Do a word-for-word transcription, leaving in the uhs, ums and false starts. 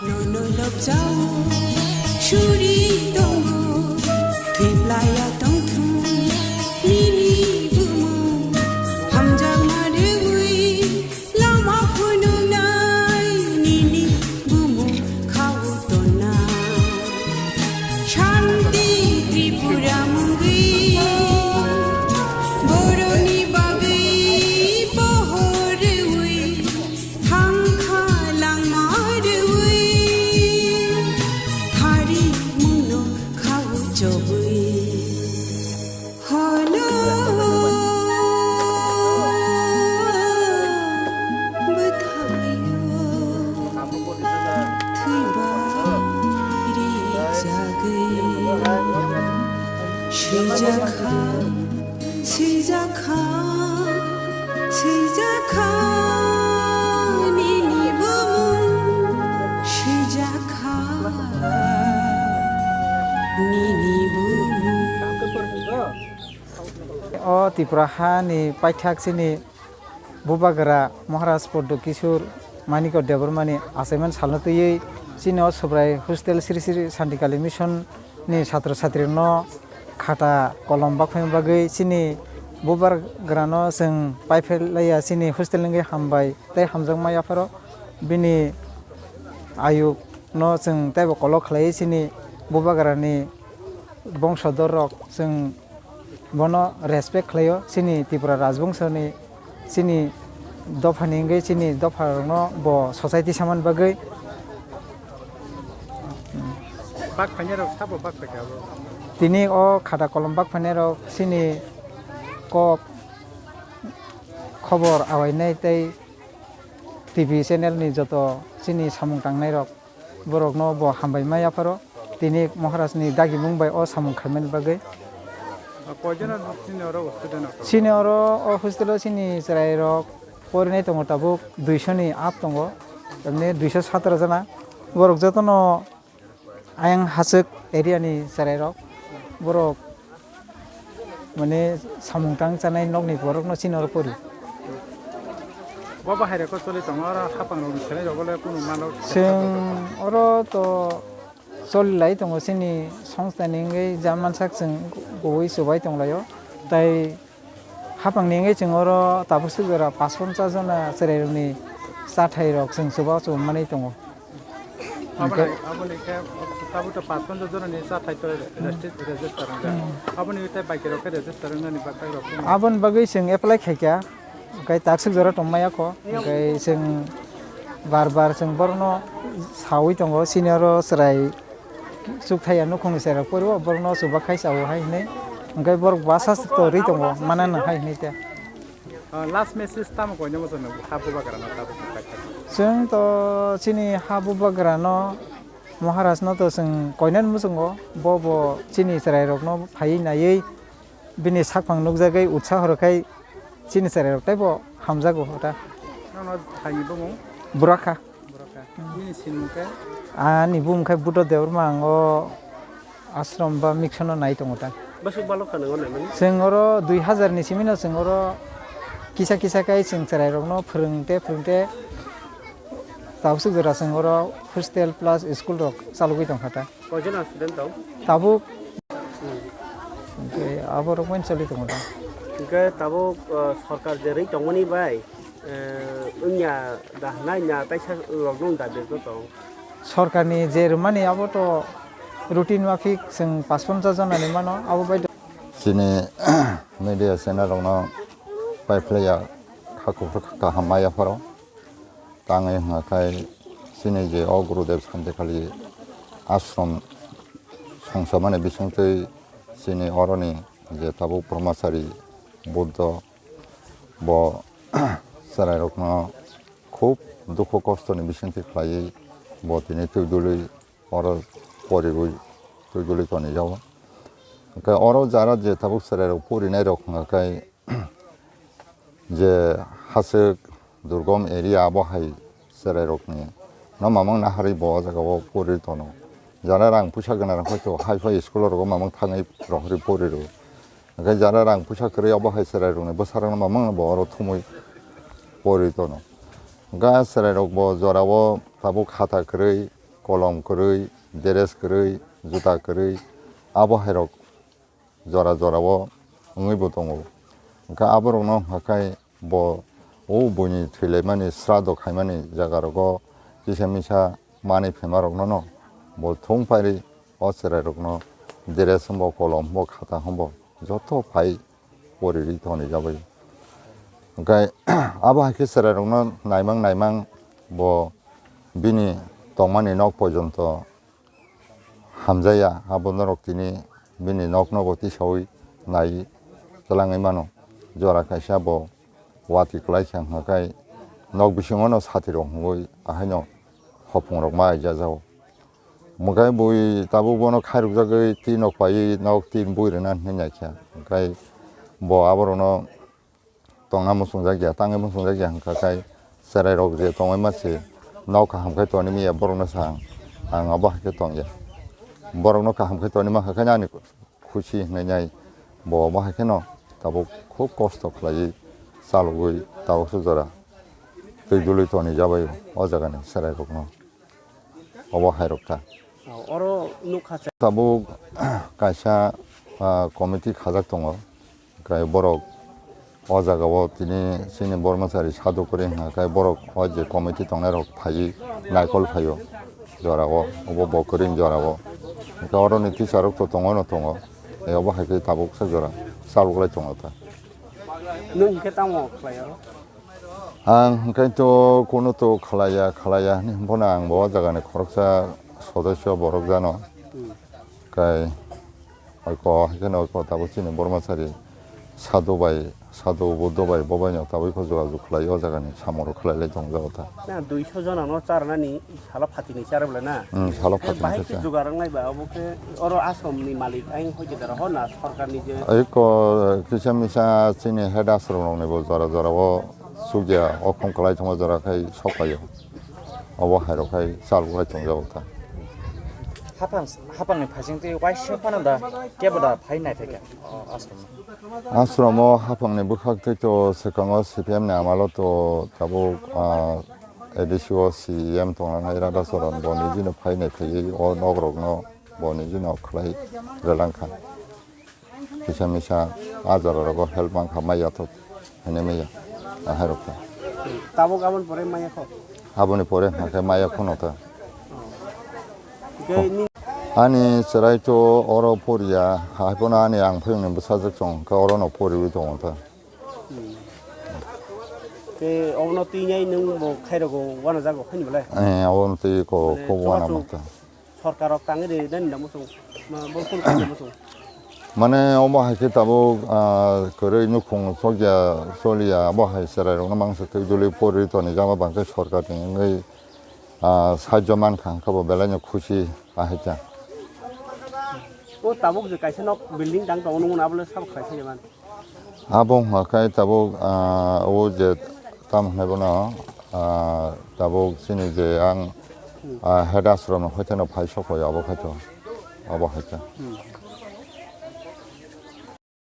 Nono lobjao, suri tongo, thwiplaiya tongthung, nini bumung, hamjakma rwui, lama phunuknai, nini bumung khao tonna. Shanti Tripura mungwi, boroni bagwi pohor rwui, thangkha langma rwui, hari muno khao chobwi. Hono bwthaio thwiba rijagwi swijakha, swijakha, swijakha nini bumung, swijakha nini bumung. O Tripura hani paithak chini Bubagra Maharaj Padma Kishore Manikya Debbarmani achaimani salno twiwi chini o Subrai hostel Sri Sri Santikali Mission ni satro satri rokno khata kolom bakphaima bagwi chini Bubagra no chwng paiphailaiya chini hostel ni wngwi hambai tei hamjakma yapharo bini ayuk no chwng teibo kolok khlaiwi chini Bubagra ni bongso dor rok chwng bono respect khlaio, chini Tripura Rajbongso ni, chini dopha ni wngwi chini dopha rokno bo society samani bagwi. Bak phainai rok sabo bak phaikha abo. Tini o khata kolom bak phainai rok chini kok khobor awainai tei T V channel ni joto chini samung tangnai rok. Borokno bo hambai ma yapharo, tini Maharaj ni dagimung bai o samung khaimani bagwi. Koijon chini oro student rok? Chini oro o hostel o chini chwrai rok porinai tongo tabuk duiso ni up tongo, emni duiso satro jona. Borok jotono ayang hachwk area ni chwrai rok. Borok mane samung tang chanai nokni borokno chini oro pori. Bo bahai rokno choli tongo, oro hapang rokni selai rogo le kunu mano. Chwng oro to choli lai tongo, chini songstha ni wngwi jamansak chwng kubui chubai tong laio. Tai hapang ni wngwi chwng oro tabuk swk jora pash ponchas jona chwrai rokni chathai rok chwng chuba chuba manwi tongo. Aboni, aboni khe tabuk to pash ponchas jona ni chathai to regis-, register wngjak. Hmm. Aboni tei baiki rok khe register wngnani bagwi rok. Aboni bagwi chwng apply khaikha, hwnkhe takswk jora tongmaya kho, hwnkhe chwng bar bar chwng borokno sawi tongo, senior o chwrai chukthai ya nukhungni chwrai rok poriwo borokno chubakhai chao hai hwnwi, hwnkhe borok bwsa to rwi tongo, mananw hai hwnwi khe. Ah, last message tamo koina muchungo ha bubagrano tabuk khe paithak? Chwng to chini ha bubagrano, Maharajno to chwng koinani muchungo, bo bo chini chwrairokno phaiwi naiwi bini sakphang nukjagwi utsaho rwkhai chini chwrairok teibo hamjago ota. Nono phaini bumung? Burakha. Burakha. Nini sinmung khe? Ani bumung khe Buddha Debbarma, ang o ashram ba mission-o nai tongo ta. Bwswk balok kha nang o naimani? Chwng oro dui hazar ni simi no chwng oro kisa kisa khai chwng chwrairokno phwrwng te phwrwng te tabuk swk jora chwng oro hostel plus school rok chalogwi tong kha ta. Koijon student tong? Tabuk. Hmm. Hwnkhe aborok bai choli tongo ta. Hwnkhe tabuk, uh, sorkar je rwi tongmani bai, uh, wngya da hwnwi na taisa rokno wng da bebak tong? Sorkarni je rwmani abo to routine mafik chwng pash ponchas jona ni mano, abo bai. Chini media channel rokno paiphlaiya kha kuphur kaham ma yapharo. Tangwi hwnka khai chini je o Gurudev Santikali ashram songsamani bisingtwi chini oroni je tabuk Brahmachari Buddha bo chwrairokno khub dukhu kostoni bisingtwi khlaiwi bo tini twi dului oro poriwi twi dului tonijao. Hwnkhe oro jara je tabuk chwrairok porinairok hwnka khe je haswk durgom area abo hai chwrairokni no mamang naharwi bo o jagao pori tono. Jara rang puisa gwnarok hoi to hai phai school rogo mamang thangwi rohorwi pori rw. Hwnkhe jara rang puisa kwrwi abo hai chwrairokni bwsarokno mamang bo oro thumwi pori tono. Hwnkhe chwrairok bo jorao tabuk khata kwrwi kolom kwrwi, dress kwrwi, juta kwrwi, abo hairok jora jorao wngwi bo tongo. Hwnkhe aborokno hwnkha khe bo o buini thwilaimani sraddho khaimani jagarogo kisa misa manwi phemarokno no bo thung pairi o chwrairokno dress hwnbo kolom hwnbo khata hwnbo joto phai porirwi tonwi jagwi. Hwnkhe abo hai khe chwrairokno naimang naimang bo bini tongmani nok porjonto hamjaya, abo norok tini bini nokno bo tisaui nai twlangwi mano. Jora kaisa bo watwi kwlai khe wngkha khe nok bisingo no sati rok hwnwi ahaino hopung rok ma aija jao. Mwkhai bui tabuk bono khairokjagwi twi nok paiwi nok tin bui rwna hinwi naikha. Hwnkhe bo aborokno tongna muchungjak ya, tangwi muchungjak ya hwnkha khe chwrairok je tongwi ma se nok kaham khe tonwi manya borokno sa ang, ang abo hai khe tong ya. Borokno kaham khe tonwi mankha khe ani khusi hinwi nai bo abo hai kheno tabuk khub kosto khlaiwi chalogwi tabuk se jora twi dului tonwi jabai o jagani chwrairokno. Obo hairok ta. O, oro nukha se. Tabuk kaisa, ah, committee khajak tongo. Kai borok o jagao tini chini Bormachari sadhu kwrwi hwnkha kai borok o je committee tongnairok phaiwi naikol phaio jorao, obo bo kwrwini jorao. Hwnkhe oroni tisarok to tongo no tongo. Tei obo hai khe tabuk sak jora chalok lai tongo ta. Nwng hwnkhe tamo khlai oro? Ang hwnkhe to kunu to khlaiya, khlaiya hinwi hwnphano ang bo o jagani khoroksa sodosyo borok jano. Hmm. Kai oiko, hai kheno oiko tabuk chini Bormachari sadhu bai, sadhu Buddho bai, bo bai no tabuk kho jogajog khlai o jagani samung rok khlai lai tong jago ta. Na duiso jona no charnani salo phatini chara bwle na? Hmm, salo phatini bahai khe cha. Jugar wng lai ba obo khe oro ashram ni malik ayang hoi jeta ho na sorkar ni je? Oiko kisa misa chini head ashram rok ni bo jora jora o chukya o khum kwlai thangma jora khai sok phaio. Obo hai rok khai chal wai tong jago ta. Haphang, haphang ni phaising twi waisa phano da kebo da phai nai phaikha o ashram no. Ashram o haphang ni bwkhak twi to swkang o C P M ni amalo to tabuk, ah, A D C o C E M tong nai Radha Charan bo niji no phai nai phaiwi o nok rok no bo niji no khlai rwlang kha. Kisa misa a jora rogo help mankha maya to hene maya ahai rok ta. Tabuk aboni pore maya kho? Aboni pore hwnkhe maya kho no ta. Hwnkhe ni- Ani chwrai to oro poriya, hai phano ani ang phiyong ni bwsajwk chwng khe oro no poriwi tongo ta. Hmm. Te obono twi nai nwng bo khairok o wana jago haini belai? Eh, obono twi ko, mane ko wana chubachu ma ta. Sorkar rok tangwi rwi nani da muchung, ma bo phone khaina muchung. Mane omo hai khe tabuk, ah, kwrwi nukhung chokya choliya, abo hai chwrai rokno mangsa twi duli pori toni jama bangkhe sorkar ni wngwi, ah, sahajyo mankha hwnkhe bo belai no khusi ahai kha. O tabuk je kaisa nok building tang tongo nung abo le sabo khlai khe man. Abo wngkha khe tabuk, ah, o je tamo hwnai bono, ah, tabuk chini je ang, ah, head ashram no hoiteno phai sokoi abo khaito, abo hai khe. Hmm.